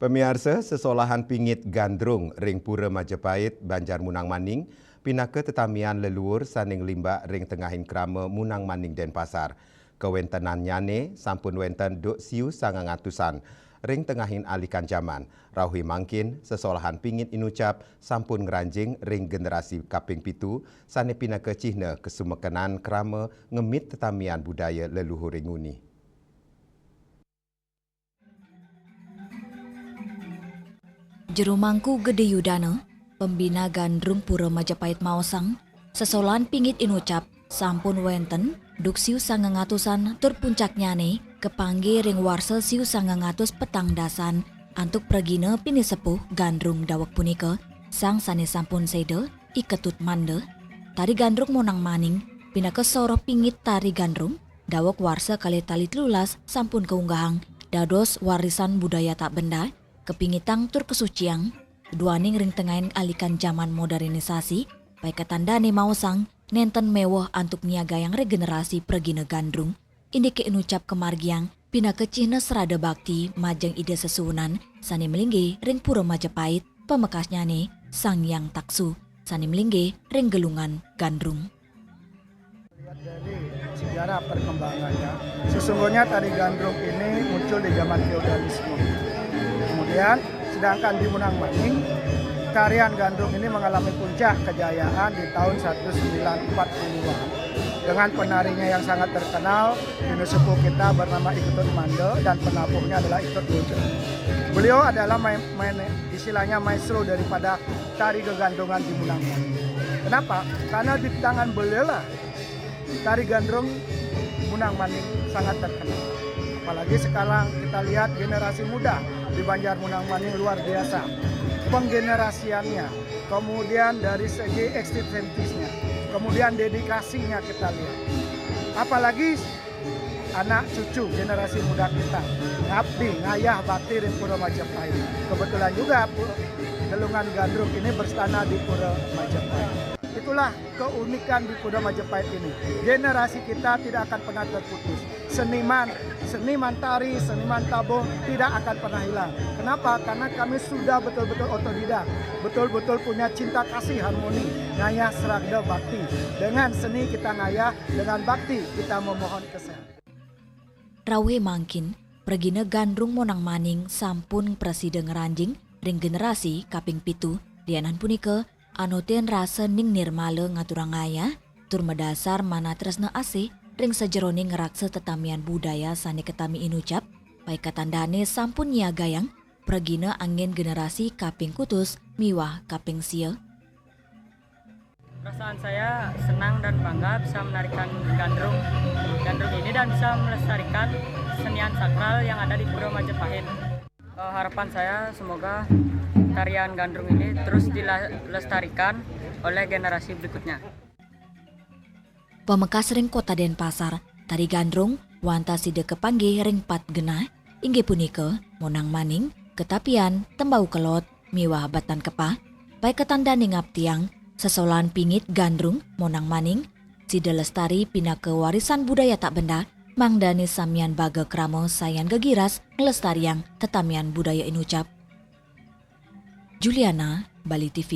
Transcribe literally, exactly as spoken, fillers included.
Pamiarsa, sesolahan pingit gandrung ring Pura Majapahit, Banjar Munang Maning, pinaka tetamian leluhur sane nglimbak ring tengahing krama Munang Maning Denpasar. Kawentenannyane sampun wenten duk siu sangang atusan. Ring tengahing alikan jaman, rauhe mangkin sesolahan pingit inucap sampun ngranjing ring generasi kaping pitu, sane pinaka cihna kasumekenan krama ngemit tetamian budaya leluhur ring nguni. Jero Mangku Gede Yudana, pembina Gandrung Pura Majapahit maosang, sesolahan pingit inucap sampun wenten duk siu sangang atusan tur puncaknyane kapanggih ring warsa siu sangang atus petang dasan antuk pragina pinisepuh Gandrung daweg punika, sang sane sampun seda i Ketut Manda. Tari Gandrung Monang Maning pinaka soroh pingit tari Gandrung daweg warsa kalih tali telulas sampun kaunggahang dados warisan budaya tak benda, kapingitang tur kasuciang, duaning ring tengahing alikan jaman modernisasi, paikatan dane maosang nenten meweh antuk niagayang regenerasi pragina gandrung, indike inucap kamargiang pinaka cihna srada bakti majeng Ida Sesuunan sane malinggih ring Pura Majapahit, pamekasnyane Sang Hyang Taksu sane malinggih ring Gelungan Gandrung. Lihat dari sejarah perkembangannya, sesungguhnya tari gandrung ini muncul di zaman feodalisme. Kemudian, sedangkan di Munang Maning, tarian gandrung ini mengalami puncak kejayaan di tahun seribu sembilan ratus empat puluhan. Dengan penarinya yang sangat terkenal, pinisepuh kita bernama I Ketut Manda dan penabuhnya adalah I Ketut Bojo. Beliau adalah main, main, istilahnya maestro daripada tari gegandrungan di Munang Maning. Kenapa? Karena di tangan beliau lah tari gandrung Munang Maning sangat terkenal. Apalagi sekarang kita lihat generasi muda di Banjar Munang Maning luar biasa. Penggenerasiannya, kemudian dari segi eksistentisnya, kemudian dedikasinya kita lihat. Apalagi anak cucu generasi muda kita ngabdi ngayah bakti ring Pura Majapahit. Kebetulan juga Pu-, Gelungan Gandrung ini berstana di Pura Majapahit. Itulah keunikan di Pura Majapahit ini. Generasi kita tidak akan pernah terputus. Seniman, seniman tari, seniman tabuh tidak akan pernah hilang. Kenapa? Karena kami sudah betul-betul otodidak, betul-betul punya cinta kasih harmoni, ngayah srada bakti. Dengan seni kita ngayah, dengan bakti kita memohon kesehatan. Rauhe mangkin, pragina gandrung Monang Maning sampun prasida ngranjing ring generasi kaping pitu. Lianan punika, anutin rasa ning nirmala ngaturang ngayah tur madasar manah tresna asih ring sajeroning ngraksa tetamian budaya sane katami inucap, paikatan dane sampun nyiagayang pragina anggen generasi kaping kutus miwah kaping sia. Perasaan saya senang dan bangga bisa menarikan gandrung gandrung ini dan bisa melestarikan kesenian sakral yang ada di Pura Majapahit. Eh, harapan saya semoga tarian gandrung ini terus dilestarikan oleh generasi berikutnya. Pamekas ring Kota Denpasar, tari gandrung wantah sida kapanggih ring pat genah, inggih punika Monang Maning, Ketapian, Tembau Kelod, miwah Batan Kepah. Paiketan dane ngaptiang sesolahan pingit gandrung Monang Maning, sida lestari pinaka warisan budaya tak benda, mangdane samian baga krama sayan gegiras nglestariang tetamian budaya inucap. Juliana, Bali T V.